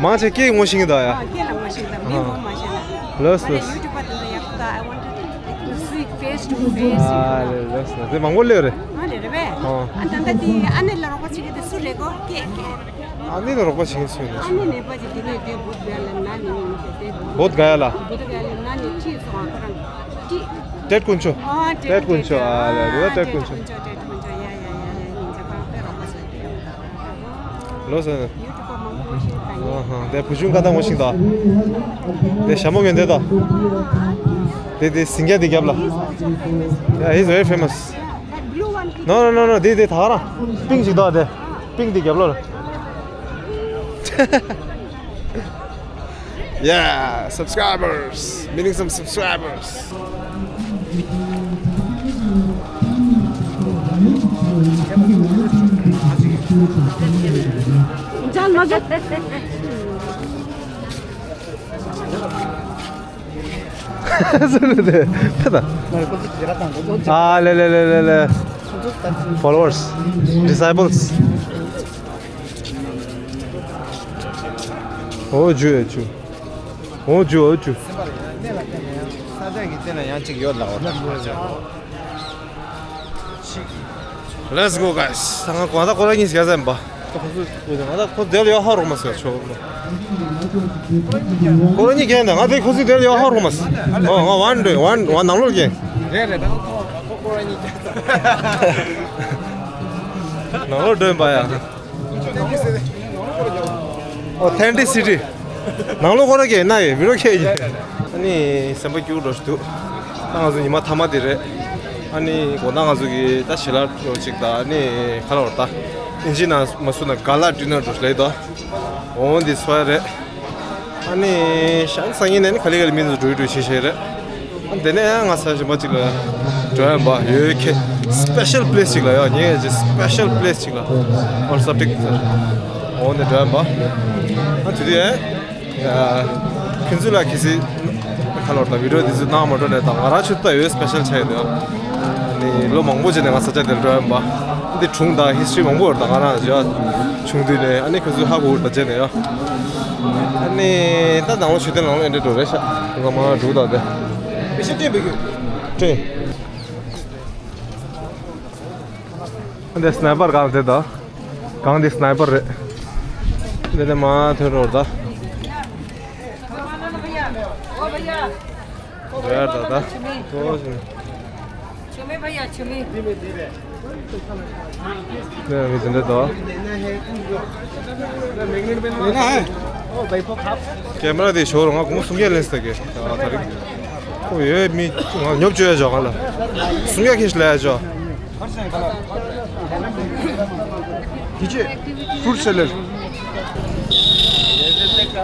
མང་ཆེ་སྐད་ངོ་ཤེས་ཀྱི་འདུག་ཡ། ཨ། སྐད་ལ་ངོ་ཤེས་ད་མི་ངོ་མ་ཤེས་ན། ལོས་ལོས། YouTuber་དེ་ཚོ་ཡག་པོ་ད། I wanted to see face to face. ཨ་ལེ་ལོས་ལོས། དེ་མང་པོ་སླེབས་རེད། ཨ་ལེ་རེད་པས། ཨ། ཨ་ད་ལྟ་དེ་ཨ་ནེ་ལ་རོགས་པ་བྱེད་ཀྱི་དེ་སུ་རེད་གོ། སྐད་སྐད། ཨ་ནེ་ལ་རོགས་པ་བྱེད་མཁན་སུ་ཡིན་ན། ཨ་ནེ་ནད་པ་ཅིག་དེ་ནས་དེ་བུད་ག་ལ་ན་ནི་མི་དེ་དེ་བུད་ག་ལ། བུད་ག་ལ་ན་ནི་ཁྲིད་སོང་ཁོ་རང་ཁྲིད། ཏྲེད་དཀོན་མཆོག་ཨ་ཏྲེད་དཀོན་མཆོག་ཨ་ལ་རེ་བ་ཏྲེད་དཀོན་མཆོག་ཏྲེད་དཀོན་མཆོག་ཡ་ཡ་ཡ་ཡ་ཡིན་ཚེ་ཁོ་རང་དཔེ་རོགས་པ་བྱས་ཏེ་ཡོང་ད། ལོ་སོན། ཡུ་ཊུབ་པ་མང་པོ་ཞིག་ད་ཡིན། ཨ་ཧ། དེ་བུ་ཆུང་ཀ་ད་ངོ་ཤེས་ད། དེ་ཞྭ་མོ་གན་དེ་ད། དེ་དེ་སིང་རྒྱ་དེ་རྒྱབ་ལ། Yeah, he's very famous. That blue one. No, no, no, no. དེ་དེ་ད་ག་རང་། པིང་ཞིག་ད་དེ། པིང་དེ་རྒྱབ་ལ། Yeah, subscribers. Meaning some subscribers. ཨ་ལེ་ལེ་ལེ་ལེ་ལེ། Followers, disciples. ཨོ་ཇུ་ཨེ་ཇུ། ཨོ་ཇུ་ཨོ་ཇུ། Let's go, guys. ད་ང་གོ་ད་ཁོ་རང་གཉིས་ཀྱི་ཟེར་བ། ང་ད་ཁོ་དེར་ཡོད་ཧ་རོགས་མ་ཟེར་ཆོག་ཁོ་རང་གཉིས་ཀྱི་ད་ང་དེ་ཁོ་ཚོ་དེར་ཡོད་ཧ་རོགས་མ་ཟེར། ཨོ་ང་ཝན་ཌེ་ཝན་ཝན་ནང་ལོགས་ཀྱི། རེད་རེད། ད་ཁོ་ཁོ་རང་གཉིས་ཀྱི། ནང་ལོགས་འགྲོ་ཡིན་པ་ཡ། Authenticity. ནང་ལོགས་ཁོ་རང་གི་ན་ཡི་བི་རོ་ཁེ་ཡི། ཨ་ནི་སེམས་པ་སྐྱིད་པོ་འགྲོ་ཞིག་འདུག་ད་ང་ཚོ་ཉི་མ་མཐའ་མ་དེ་རེད། ཨ་ནི་དགོང་དག་ང་ཚོ་གི་ད་ཞལ་ལག་ཡོད་ཅིག་ད་ཨ་ནི་ག་ལ་བར་ད་ཨིན་ཇི་ནང་མ་སུ་ན་ག་ལ་ཌི་ནར་འགྲོ་ཞིག་ལེ་དོ། འོང་འདི་སོ་ཡ་རེད། ཨ་ནི་ཤང་སང་ཉིན་ནས་ནི་ག་ལེ་ག་ལེ་མི་ཚོ་འགྲོ་ཡི་འགྲོ་ཤེས་ཤེས་རེད། ཨ་དེ་ནས་ཡང་ང་ས་ཞིམ་པ་ཅིག་ལ་འགྲོ་ཡ་ཡིན་པ་ཡོད་ཁེ། སི་པེ་ཤལ་པི་ལེ་སི་ཅིག་ལ་ཡ་ངས་ཀྱི་སི་པེ་ཤལ་པི་ལེ་སི་ཅིག་ལ་ཨོལ་སབ་ཏིག་ཟེར། འོ་ནས་འགྲོ་ཡ་ཡིན་པ། ཨ་དེ་དུས་ཡང་ཁྱོད་ཚོ་ལ་གལ་སྲིད་ཁ་ལོར་དང་བི་ཌིའོ་འདི་ཚོ་ནང་མ་འགྲོ་ནས་དང་ང་རང་ཆུ་ཚོད་ཡོད་སི་པེ་ཤལ་ཆགས་ཡོད་དོ། ནི་ལོ་མང་པོ་རྗེས་ནས་ང་ས་ཆ་དེར་འགྲོ་ཡ་ཡིན་པ། འདི་སྒྲུང་དང་ཧིས་ཊོ་རི་མང་པོ་ཡོད་དང་ང་རང་ཡ་ཆུང་དུས་ནས་ཨ་ནི་ཁྱོད་ཚོས་ཧ་གོ་དང་རྗེས་ནས་ཡ། ཨ་ནི་ད་ནང་ལོགས་མཆོད་རྟེན་ནང་ལོགས་ཨེ་འདྲ་འགྲོ་རེད་ཤག་ང་མ་འགྲོ་དང་དེ། པེ་ཤ་སྤྲད་པའི་རྒྱུ། སྤྲད། འདི་སི་ནའི་པར་གང་དེ་ད། གང་དེ་སི་ནའི་པར་རེད། འདི་ནས་མ་ཐོན་རོགས་ད། རེད་ད་ད། ཐོ་ཞིང་། ནས་མི་དེ་འདྲ་དོ། ཀེམ་ར་དེ་ཞོར་ང་གུང་སུམ་བརྒྱ་ལེན་སྟེ་གེ་ད་རིང་། ཁོ་ཡོད་མི་ང་ཉོབ་བཅོས་ཡ་ཇོ་ང་ལ་སུམ་བརྒྱ་ཁེ་ཞིག་ལ་ཡ་ཇོ། དེ་ཆེ་ཕུར་སེ་ལེར།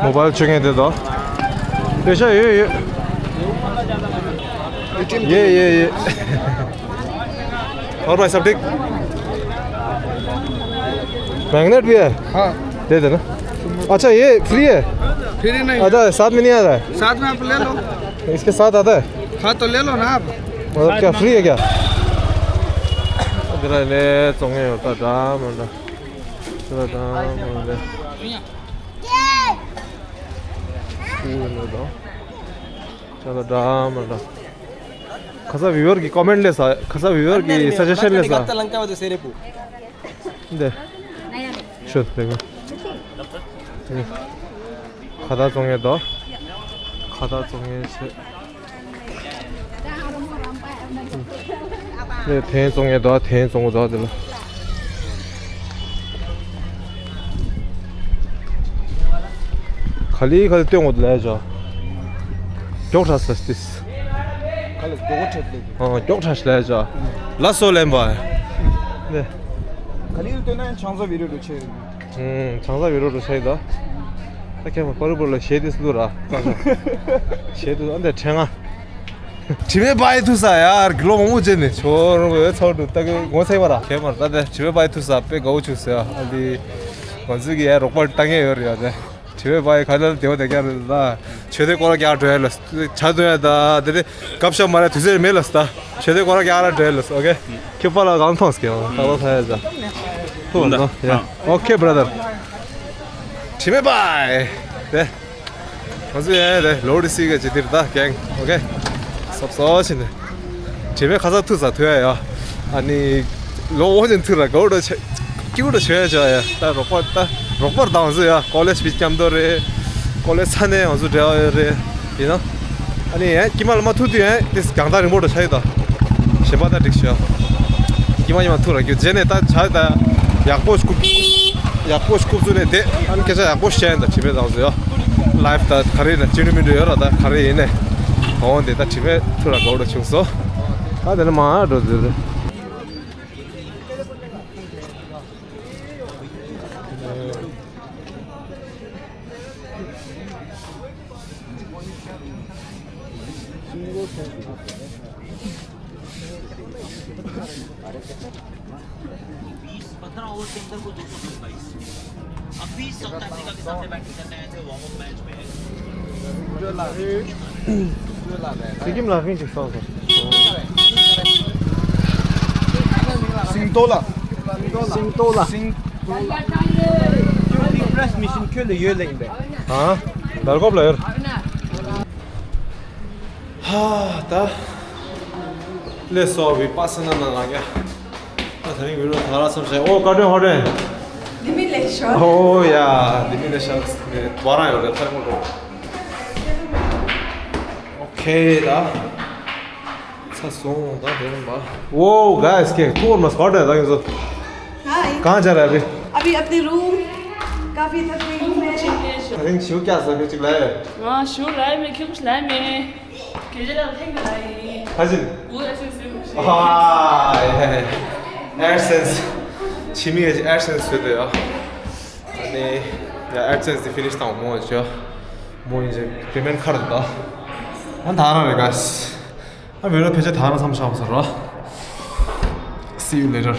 མོ་བཱལ་སྤྱོད་མཁན་དེ་དོ། པེ་ཤ་ཡོད་ཡོད། ཡེ་ཡེ་ཡེ། और भाई सब ठीक? मैग्नेट भी है? हाँ। दे देना। अच्छा, ये फ्री है? फ्री नहीं। अच्छा, साथ में नहीं आता है? साथ में आप ले लो। इसके साथ आता है? ཁ་ཏོ་ལེ་ལོ་ན། ཨོ་ཀྱ་ཧྥི་རི་ཡ་ཀྱ། འདི་ལ་ལས་བཙོང་ཡོད་ད་འདྲ་མི་འདྲ། འདི་ལ་འདྲ་མི་འདྲ། ཁྱོད་ལ་འདྲ་མི་འདྲ། ཁ་ས་བི་ཝར་གི་ཀོ་མེན་ཊི་ལས་ས། ཁ་ས་བི་ཝར་གི་སཱ་ཇེ་ཤན་ལས་ས། འདི། ཤོད་དེ་ག་ཁ་བརྡ་བཙོང་ཡས་དོ། ཁ་བརྡ་བཙོང་ཡས་བྱེད། ནས་ཐེན་བཙོང་ཡས་དོ། ཐེན་བཙོང་གི་དོ་དེ་ལ། ག་ལི་ག་ལི་སྟོན་འོ་དེ་ལས་ཇོ། མགྱོགས་ཁྲ་ས་སྟིས། ག་ལི་མགྱོགས་ཁྲ་ལས། ཨ་མགྱོགས་ཁྲ་ལས་ཇོ། ལ་སོ་ལེན་པ། ནས། ག་ལི་སྟོན་ན་ཡང་ཆང་ས་བི་རོ་རུ་ཆེ། ཨུམ། ཆང་ས་བི་རོ་རུ་ཆེ་དོ། ད་ཁྱེད་མ་པ་རུ་པ་ལ་ཞེ་དེ་སུ་ར། ཞེ་དེ་ཨ་འདྲ་ཕྲེང་ང་། དྲི་མེད་པའི་ཐུག་ས་ཡར་གི་ལོ་མང་པོ་བྱས་ནས་ཆོར་བའི་ཚོར་འདུག་ད་གི་ངོ་ཚ་བ་ར། ཁྱེད་མར་ད་དེ་དྲི་མེད་པའི་ཐུག་ས་དཔེ་དགའ་བོ་བྱུང་ཟེར་ཨ་འདི། ང་ཚོས་གི་ཡར་རོགས་པ་ལྟ་མཁན་ཡོད་རེད་ཡ་དེ། དྲི་མེད་པའི་ཁ་ལ་དེ་བ་དེ་ག་རེད་ད། ཆོས་དེ་སྐོར་ར་རྒྱག་འགྲོ་ཡ་ལ། ཆ་དོན་ཡ་ད་དེ་རེད། སྐབས་ཤ་མ་ར་དུས་ཚོད་མེད་ལ་སྟ། ཆེ་དེ་སྐོར་ར་རྒྱག་ར་འདྲེ་ལ་སོ་ཨོ་ཁེ། ཁྱོད་པ་ལ་གང་མཐོང་སྐྱེ་བ་ད་ལོ་ཐ་ཡ་ཟ། ཐུག་ན་ཡ། ཨོ་ཁེ་བྷ་ར་དར། དྲི་མེད་པའི། དེ། ང་ཚོ་ཡ་དེ་ལོ་རི་སི་ག་ཅི་དིར་ད་གེང་ཨོ་ཁེ། སོབ་སོ་ཕྱིན་ནས། དྲི་མེད་ཁ་ས་ཐུག་ས་ཐུག་ཡ་ཡ། ཨ་ནི། ལོ་འོ་ཅན་ཐུག་ར་གའུ་ར་ཆེ། སྐྱིད་པོ་འདྲ་བྱོས་བྱོས་ཡ། ད་རོགས་པར་ད་རོགས་པར་བཏང་བཟོས་ཡ། ཀོ་ལེཇ་བི་སྐྱབས་མདོ་རེད། ཀོ་ལེཇ་ཚ་ནས་ང་ཚོ་འབྲེལ་བ་ཡོད་རེད། ཡིན་ན། ཨ་ནི་ཡན་དཀྱིལ་མ་ལ་མ་ཐུག་དུས་ཡན་དེ་རྒྱང་ཐག་རིང་པོ་འདྲ་ཆགས་ཡོད་ད། གཞན་པ་ད་འགྲིག་ཤོག་དཀྱིལ་མ་གཉིས་མ་ཐུག་ར་རྒྱུ་རྗེས་ནས་ད་བྱ་ད། ཡག་པོ་ཞིག་རྐུབ། ཡག་པོ་ཞིག་རྐུབ་བཙུགས་ནས་དེ་ཨ་ནི་སྐད་ཆ་ཡག་པོ་བཤད་ཡིན་ད་དྲི་མེད་བཏང་བཟོས་ཡ། ལའིབ་ད་ག་རེ་ཡིན་ན་ཅི་འདྲ་མི་འདྲ་ཡོད་ར་ད་ག་རེ་ཡིན་ནས། འོང་དེ་ད་དྲི་མེད་ཐུག་ར་གའུ་འདྲ་བྱུང་སོང་། ད་དེ་ནས་མ་འགྲོ་ཟེར། बीस पन्द्रह ओवर के अंदर को दो सौ बाईस। अभी साउथ अफ्रीका के सामने बैटिंग करने आए थे वार्म अप मैच में। སི་ཀིམ་ལ་ཧྥིན་ཅིག་སོང་སོང་། སིང་ཏོ་ལ། སིང་ཏོ་ལ། སིང་ཏོ་ལ། ཁྱོད་ཀྱི་པྲེས་མི་ཤིན་ཁྱོད་ལ་ཡོད་ལེ་ཡིན་པས། ཨ། དར་ཀོབ་ལ་ཡོད། ཧ་ད། ལས་སོ་བི་པ་སི་ན་ན་ལ་ཡ། ད་དེ་རིང་བི་རོ་ད་ར་སམ་ཤེ་ཨོ་ཀ་ཏོན་ཧོ་ཏོན། འདི་མི་ལེགས་ཤོག་ཨོ་ཡ་འདི་མི་ལེགས་ཤོག་བ་རང་ཡོད་རེད་ཐར་མོ་རོ། ཨོ་ཁེ་ད། ཚ་སོང་ད་དེ་རིང་བ། ཨོ་ག་ཡ་སི་ཀེ་ཐུག་མ་སྐོར་ད་ད་ཡོད་ཚོ། हाय। कहाँ जा रहा है अभी? अभी अपने रूम। काफी थक गई हूँ मैं। ཨ་རིང་ཞུ་ཀྱ་ཟ་གི་ཅིག་ལ་ཡ། ང་ཞུ་ལ་ཡ་མེད་ཁྱུག་ལ་ཡ་མེད། ཁྱེད་ལ་ཐེངས་ལ་ཡིན། ཧ་ཅིན། ཨུ་ཨེ་སེན་སི་མི་ཤེས། ཧ་ཡ་ཡ་ཡ། ཨེར་སེན་སི། ཆི་མི་ཡ་ཨེར་སེན་སི་ཟེར་དུ་ཡ། ཨ་ནི་ཡ་ཨེར་སེན་སི་ཕི་ནིཤ་དང་མོ་ཅོ། མོ་ཡིན་ཅེ་པེ་མེན་ཁར་དུ་ད། ཨ་ད་རང་རེ་ག་སི། ཨ་བེ་རོ་ཕེ་ཆ་ད་རང་མཚམས་བཞག་ཟེར་རོ། See you later.